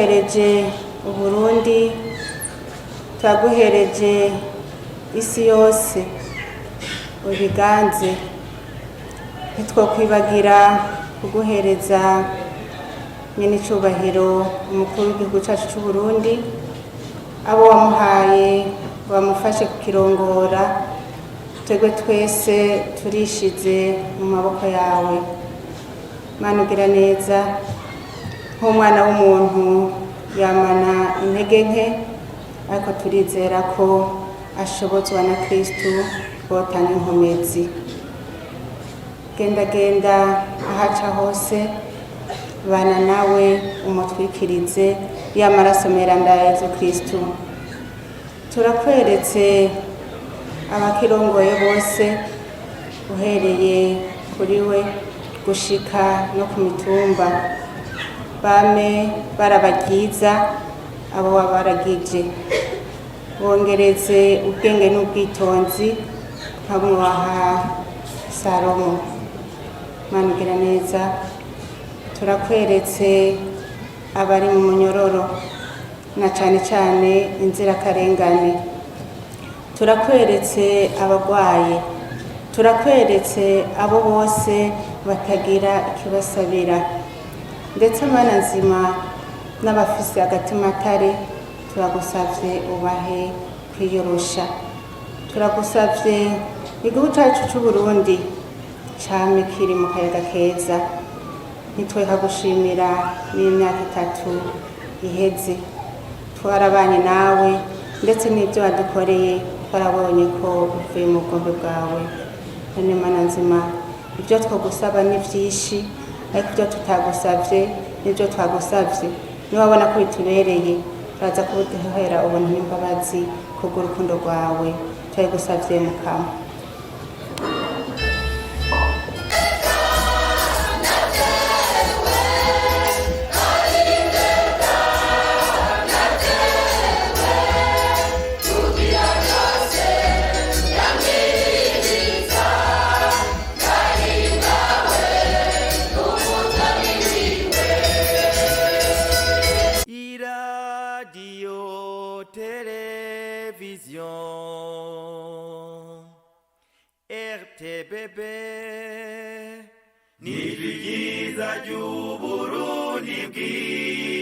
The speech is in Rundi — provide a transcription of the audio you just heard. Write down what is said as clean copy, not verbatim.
Turaguhereje Uburundi, turaguhereje isi yose, ubiganze. Ntitwokwibagira kuguhereza nyen'icubahiro umukuru w'igihugu cacu c'Uburundi, abo wamuhaye bamufashe kukirongora. Twebwe twese turishize mu maboko yawe. Mana ugira neza, nk'umwana w'umuntu yamana intege nke, ariko turizera ko ashobozwa na Kristu botanga inkomezi. Gendagenda ahaca hose, bana nawe, umutwikirize y'amaraso meranda ya Yezu Kristu. Turakweretse abakirongoye bose, uhereye kuri we gushika no ku mitumba, bame barabagiza abo wabaragije. Bongereze ubwenge n'ubwitonzi nka bumwe waha Salomo. Mana ugira neza, turakweretse abari mu munyororo, na cane cane inzirakarengane. Turakweretse abagwaye, turakweretse abo bose batagira ikibasabira, ndetse Mana nzima, n'abafise agatimatare turagusavye ubahe kwiyorosha. Turagusavye igihugu cacu c'Uburundi came kiri mu kayaga keza. Ntitweka gushimira n'imyaka 3 iheze twarabanye nawe, ndetse n'ibyo wadukoreye twarabonye ko bivuye mu bwombe bwawe. None Mana nzima, ibyo twagusaba ni vyinshi, ariko ibyo tutagusavye n'ibyo twagusavye, niwabona ko bitubereye, turaza kuduhera ubuntu n'imbabazi kubw'urukundo rwawe. Turabigusavye Mukama. Iradiyo televiziyo RTBB ni ryiza ry'Uburundi bwiza.